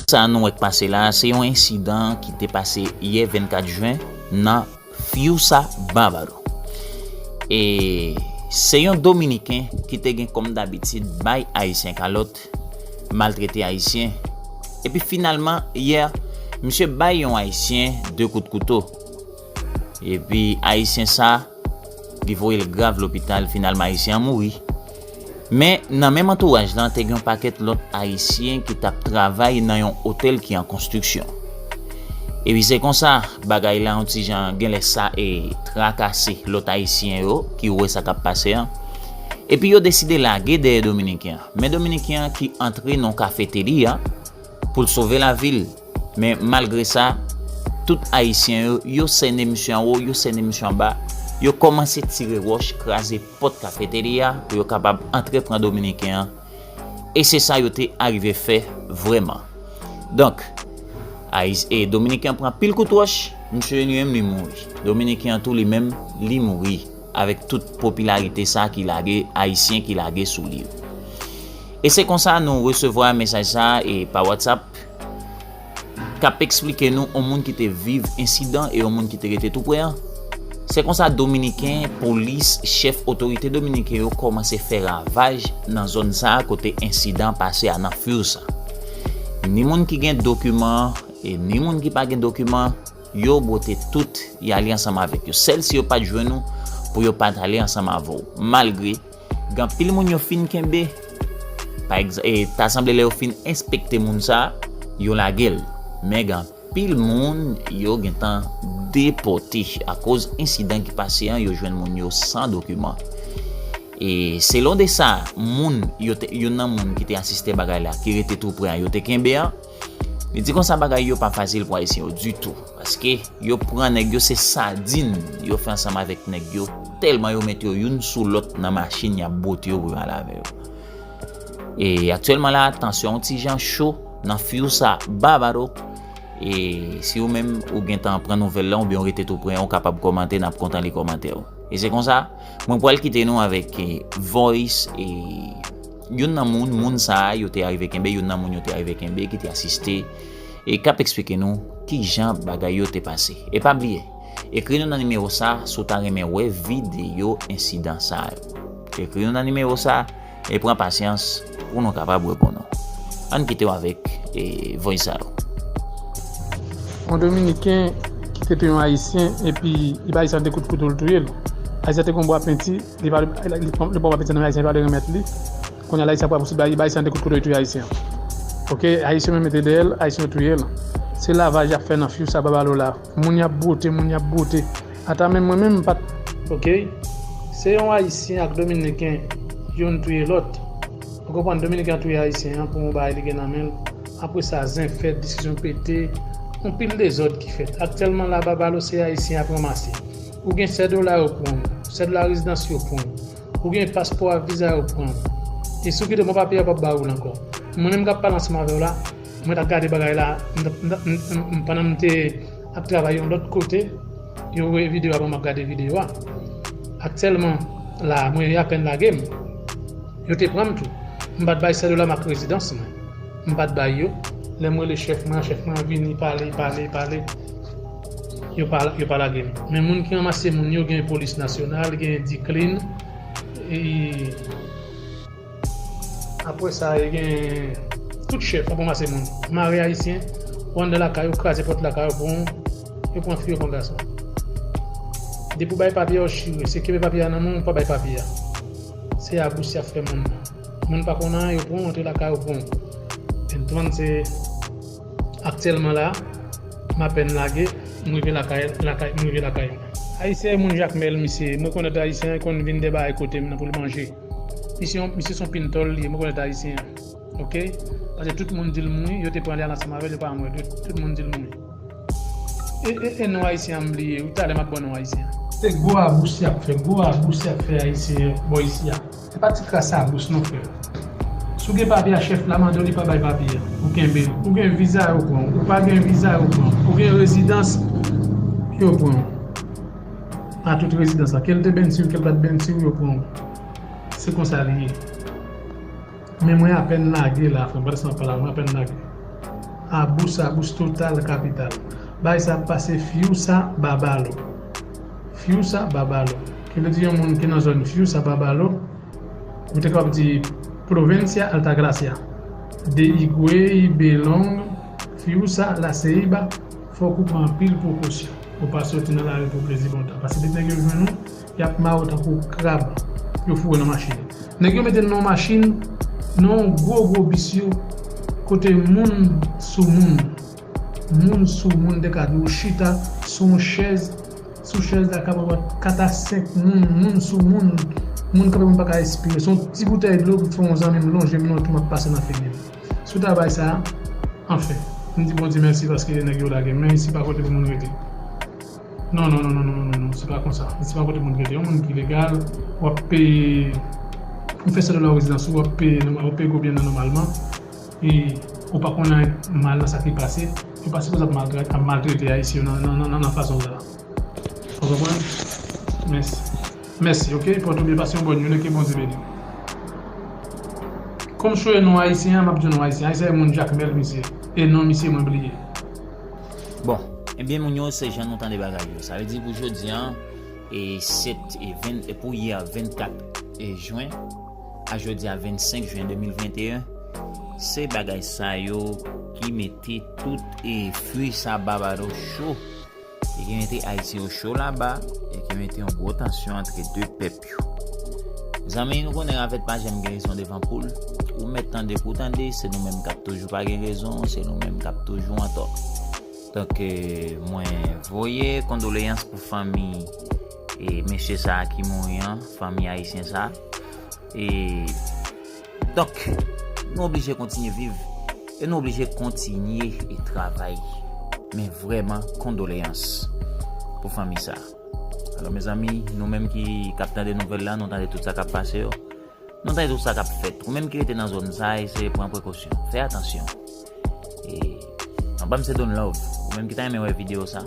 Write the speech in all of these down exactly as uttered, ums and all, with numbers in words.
Sa nou wè k pase la, se yon ensidan ki te pase yè vennkat jen nan Fiusa, Barbado. E se yon Dominiken ki te gen kòm dabitid bay Ayisyen kalòt, maltrete Ayisyen. Epi finalman, yè, misye bay yon Ayisyen de kout kouto. Epi Ayisyen sa, li voye l grav lopital, finalman Ayisyen an mouri. Men nan menm antouraj lan, te gen yon pakèt lòt Ayisyen ki t ap travay nan yon otèl ki an konstriksyon. Epi se konsa, bagay la yon ti jan genlè sa e trakase lòt Ayisyen yo ki wè sa k ap pase an. Epi yo deside lage dèyè Dominiken an. Men Dominiken an ki antre nan kafeterya pou l sove lavi l. Men malgre sa, tout Ayisyen yo, yo sène misye anwo, yo sène misye anba, yo kòmanse tire wòch, kraze pòt kafeterya pou yo kapab antre pran Dominiken an. E se sa yo te arive fè vrèman. Donk, Ayis-, e Dominiken an pran pil kout wòch, misye li menm li mouri. Dominiken an tou li menm, li mouri avèk tout popilarite sa ki lage, Ayisyen ki lage sou li yo. E se konsa nou resevwa mesaj sa e pa WhatsApp k ap eksplike nou yon moun ki te viv ensidan e yon moun ki te rete tou pre an. Se konsa Dominiken, polis, chèf otorite dominiken yo kòmanse fè ravaj nan zòn sa a kote ensidan pase a nan Fiusa. Ni moun ki gen dokiman e ni moun ki pa gen dokiman, yo bwote tout, y ale ansanm avèk yo. Sèl si yo pa t jwenn ou pou yo pa t ale ansanm avè w. Malgre gen anpil moun yo fin kenbe. Pa egzanp, e ta sanble lè yo fin enspekte moun sa, yo lage l. Men gen anpil moun yo gentan depòte akoz ensidan ki pase an, yo jwenn moun yo san dokiman. E selon de sa, moun yo te, youn nan moun ki te asiste bagay la, ki rete tou pre an, yo te kenbe an, li di konsa bagay yo pa fasil pou Ayisyen yo ditou. Paske yo pran nèg yo se sadin, yo fè ansanm avèk nèg yo, tèlman yo met yo youn sou lòt nan machin, y ap bwote yo pou yo al avè yo. E aktyèlman la, tansyon yon ti jan cho nan Fiusa, Barbado. E si ou menm ou gentan pran nouvèl la oubyen ou rete tou pre an, ou kapab kòmante, n ap kontan li kòmantè w. E se konsa, mwen pral kite nou avèk, e, voice, e, youn nan moun, moun sa a yo te arive kenbe, youn nan moun yo te arive kenbe ki te asiste e k ap eksplike nou kijan bagay yo te pase. E pa bliye, ekri nou nan nimewo sa si w ta renmen wè videyo ensidan sa yo. Ekri nou nan nimewo sa e pran pasyans pou nou kapab reponn ou. Ann kite w avèk, e, voice sa yo. Yon Dominiken ki te touye yon Ayisyen, epi li bay Ayisyen an de kout kouto, l touye l. Ayisyen te gon bwa penti, li pa, li, li, li pran bwa penti nan men Ayisyen, li pa vle renmèt li. Kounye a la, Ayisyen ap pran pouswit, bay, bay Ayisyen an de kout kouto, li touye Ayisyen an. Oke, Ayisyen menm mete dèyè l, Ayisyen yo touye l. Se lavaj y ap fè nan Fiusa, Barbado la. Moun y ap bwote, moun y ap bwote. Ata menm mwen menm, m pa t, oke? Se yon Ayisyen ak Dominiken, youn touye lòt. Ou konprann, Dominiken an touye Ayisyen an pou yon bagay li gen nan men l. Apre sa, zen fèt, diskisyon pete, yon pil dezòd ki fèt. Aktyèlman la, Barbado se Ayisyen y ap ranmase. Ou gen sèt dola, yo pran w. Sèt dola rezidans, yo pran w. Ou gen paspò a, viza, yo pran w. E si w kite bon papye a, yo p ap ba ou l ankò. Mwen menm k ap pale ansanm avè w la, mwen t ap gade bagay la, m, m, m, m, pandan m te ap travay yon lòt kote, yo voye videyo a ban m, m ap gade videyo a. Aktyèlman, la, mwen apèn lage m. Yo te pran m tou. M pa t bay sèt dola m ak rezidans mwen. M pa t bay yo. Lè m rele chèf mwen an, chèf mwen an vini pale, pale, pale. Yo pa, yo pa lage m. Men moun ki ranmase moun yo, gen polis nasyonal, gen D-CLIN, e apre sa, e gen tout chèf ap ranmase moun. Mare Ayisyen, ou anndan lakay ou, kraze pòt lakay ou, pran, yo pran fi, yo pran gason. Depi ou bay papye a, yo chire. Se kenbe papye a nan men w, ou pa bay papye a. Se abous y ap fè moun nan. Moun pa konn anyen, yo pran w, antre lakay ou, pran w. Entonces, aktyèlman la, m apèn lage, m rive lakay, lakay, m rive lakay mwen. Ayisyen e moun Jakmèl, misye, m rekonèt Ayisyen an, konn vin dèbaye kote m nan pou l manje. Misye, misye se yon pintòl li ye, m rekonèt Ayisyen an. Oke? Paske tout moun di l mouri, yo te pran li al ansanm avè l, yo pa mouri. Tout, tout moun di l mouri. E, e, e non Ayisyen an m bliye wi, talè m ap ban non Ayisyen an. Se gwo abous y ap fè, gwo abous y ap fè Ayisyen bò isi a. Se pa ti kras abous non, frè. Si w gen papye a, chèf la mande w, li pa bay papye a, ou kenbe l. Ou gen viza, yo pran w. Ou pa gen viza, yo pran w. Ou gen rezidans, yo pran w. Pa tout rezidans la. Ke l te bensir, ke l pa t bensir, yo pran w. Se konsa li ye. Men mwen apèn lage la, frè m, pandan se m ap pale a, mwen apèn lage. Abous, abous total kapital. Bagay sa ap pase Fiusa Babalo. Fiusa Babalo. Ki vle di yon moun ki nan zòn Fiusa Babalo, ou te kapab di Provincia Altagracia. De Higüey, Belong, Fiusa, La Ceiba, fòk ou pran anpil prekosyon. Ou pa soti nan lari pou plezi bontan. Paske depi nèg yo jwenn ou, y ap mare w tankou krab yo foure nan machin. Nèg yo mete n nan yon machin, nan yon gwo gwo bis yo, kote moun sou moun, moun sou moun te ka di w chita sou yon chèz, sou chèz la ka pran kat a senk moun, moun sou moun, moun kanpe moun pa ka respire. Se yon ti boutèy dlo pou fè yon zanmi m lonje m nan tou m ap pase nan figi l. Sou ta bay sa, anfen, m di Bondye mèsi paske nèg yo lage m, men isi pa kote pou moun rete. Non, non, non, non, non, non, non, non, se pa konsa. Se pa kote moun rete. Yon moun ki legal, w ap peye, ou fè sèt dola rezidans ou, w ap peye nòmal, w ap peye gobyen nan nòmalman. E ou pa konnen mal nan sa ki pase. Yo pa sipoze ap maltrete, ap maltrete Ayisyen yo nan, nan, nan, nan, nan fason sa. Ou konprann? Mèsi. Mèsi, oke? Pòte w byen, pase yon bòn jounen, ke Bondye beni w. Kòm m chwazi non Ayisyen an, m ap di w non Ayisyen. Ayisyen se moun Jakmèl, misye. E non misye, mwen bliye. Bon, ebyen, moun yo, se jan nou tande bagay yo. Sa vle di pou jodi a, e sèt, e ven, e pou yè vennkat, e jen, a jodi a vennsenk jen de mil venteyen, se bagay sa yo ki mete tout, e Fiusa Babalo cho, e ki mete Ayisyen yo cho laba, e ki mete yon gwo tansyon antre de pèp yo. Zanmi, nou konnen ravèt pa janm gen rezon devan poul. Ou mèt tande pou tande, se nou menm k ap toujou pa gen rezon, se nou menm k ap toujou antò. Donk, e, mwen voye kondoleyans pou fanmi, e, mesye sa a ki mouri an, fanmi ayisyen sa a. E, donk, nou oblije kontinye viv e nou oblije kontinye e travay. Men vrèman, kondoleyans pou fanmi sa a. Alò, mezanmi, nou menm ki, k ap tande nouvèl la, nou tande tout sa k ap pase yo. Nou tande tout sa k ap fèt. Ou menm ki rete nan zòn sa a, eseye pran prekosyon. Fè atansyon. E, anba m se Don Love. Ou menm ki ta renmen wè videyo sa,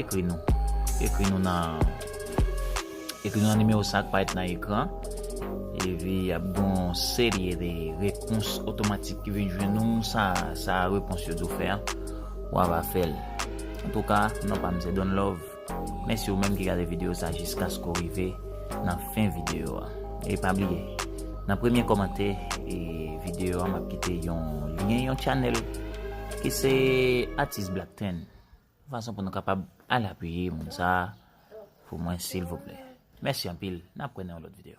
ekri nou. Ekri nou nan, ekri nou nan nimewo sa k parèt nan ekran. Epi y ap gen yon seri de repons otomatik ki vin jwenn ou. Sa, sa repons yo di w fè a, w ava fè l. Antouka, non pa m se Don Love. Mèsi ou menm ki gade videyo sa jiskaske w rive nan fen videyo a. E pa bliye, nan premye kòmantè e videyo a, m ap kite yon lyen, yon channel ki se Atis Black Ten. Yon fason pou nou kapab al apiye moun sa a pou mwen, silvouplè. Mèsi anpil. N ap wè nan yon lòt videyo.